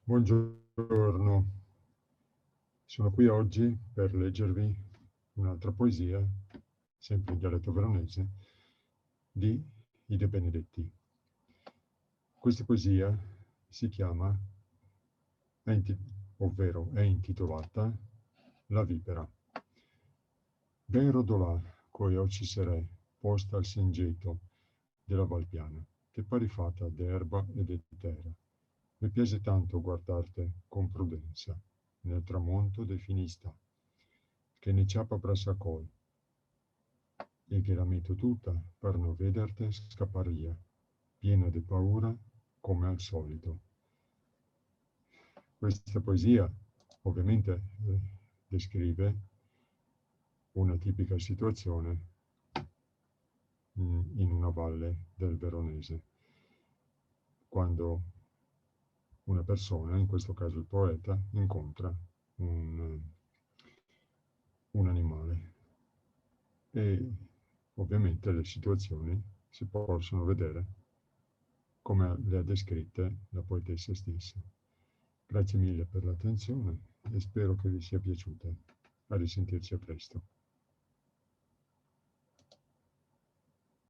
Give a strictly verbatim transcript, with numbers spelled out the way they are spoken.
Buongiorno, sono qui oggi per leggervi un'altra poesia, sempre in dialetto veronese, di I De Benedetti. Questa poesia si chiama, è inti-, ovvero è intitolata La vipera. Ben rodolà coi oci serè, posta al sengeto de la Val Piana, che pari fata de erba e de tera. Me piaxe tanto guardarte con prudensa nel tramonto de fin'istà, che ne ciapa brasacol, e che la meto tuta par no vederte scapar via, piena de paura come al solito. Questa poesia ovviamente, eh, descrive una tipica situazione, mm, in una valle del Veronese, quando una persona, in questo caso il poeta, incontra un, un animale. E ovviamente le situazioni si possono vedere come le ha descritte la poetessa stessa. Grazie mille per l'attenzione e spero che vi sia piaciuta. A risentirci a presto.